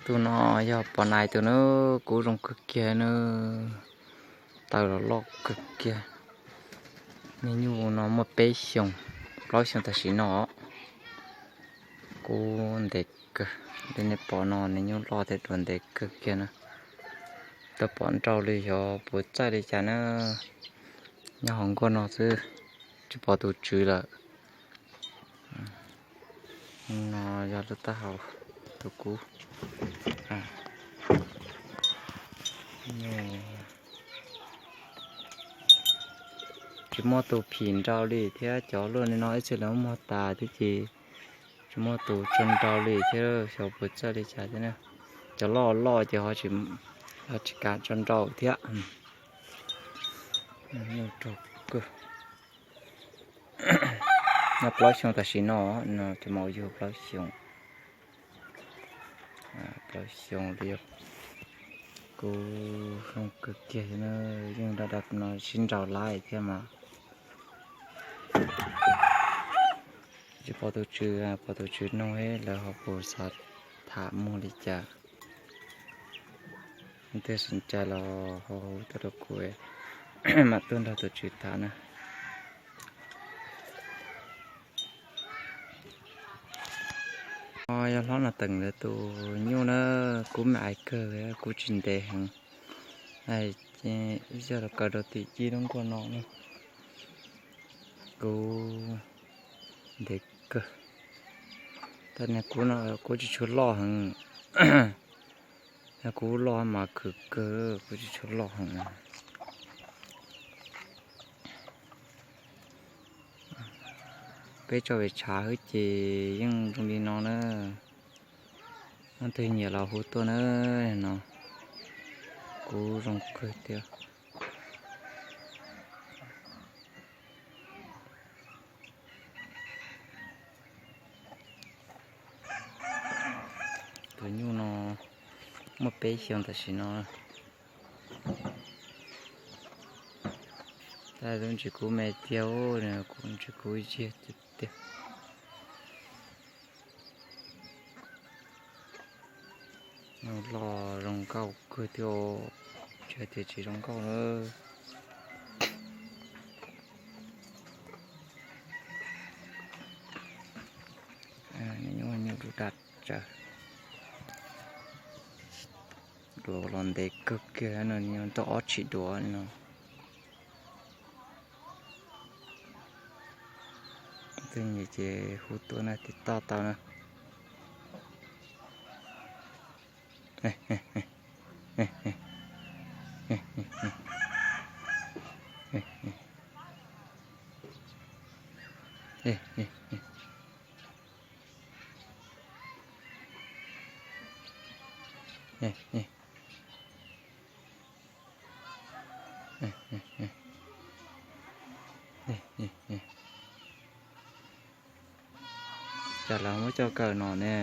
Tus no yog pov nais tus na, kub zoo kawg kiag na, taw los loj kawg kiag. Niag nyuj no muaj peb xyoos, plaub xyoos tam sim no. Kub ntev kawg li, nej pom no niag nyuj loj thiab duav ntev kawg kiag na. Tau pom nrau li xyov puas txawj li cas na. Nyob hauv nkuaj no xwb, tsis pom tus tswv lawm. No yog lub taub hau tus kub. Tsis muaj tus phim nrau li thiab, cov luaj li no ib txhia lawv muag tas thiab ces tsis muaj tus tso nrau li thiab, xyov puas txawj li cas thiab na. Cov loj loj ces ho tsis kam tso nrau thiab. Nyob plaub xyoo tam sim no, no cov maum yug plaub xyoo. Plaub xyoo li. Kub zoo kawg kiag, yeej da da no sib nraus laiv thiab mas. Tsis pom tus tswv, pom tus tswv nug lawv ho puas xav tham muag li cas. Leej twg sib cai los ho hu tuaj rau kuv, mam tuaj nrog tus tswv tham na. Yog hlob no teem lawv tus nyuj na, kub me ais kawg, kub tsis ntev heev. Ib zaug los kaw rau tim cib lub nkuaj no na, kub ntev kawg. Tab niag kub no kub tsis tshua loj heev, yog kub loj mas khwv kawg, kub tsis tshua loj heev. Peb tso pem tshav xwb ces yeej zoo li no na. Leej twg nyiam los hu tuaj na, no kub zoo kawg thiab. Tus nyuj no muaj peb xyoos tam sim no. Tab sis ntsis kub me tiag, kuv ntsis kub ziag tiag tiag. Nyuj loj zoo nkauj kawg thiab, tsis hais tias tsis zoo nkauj na. Nyuj dub daj tsawv, duav los ntev kawg kiag no, tau ob tshim duav no. Twg nyiam ces hu tuaj na, tiv toj tau na. Cas lawv muab coj kaw no ne?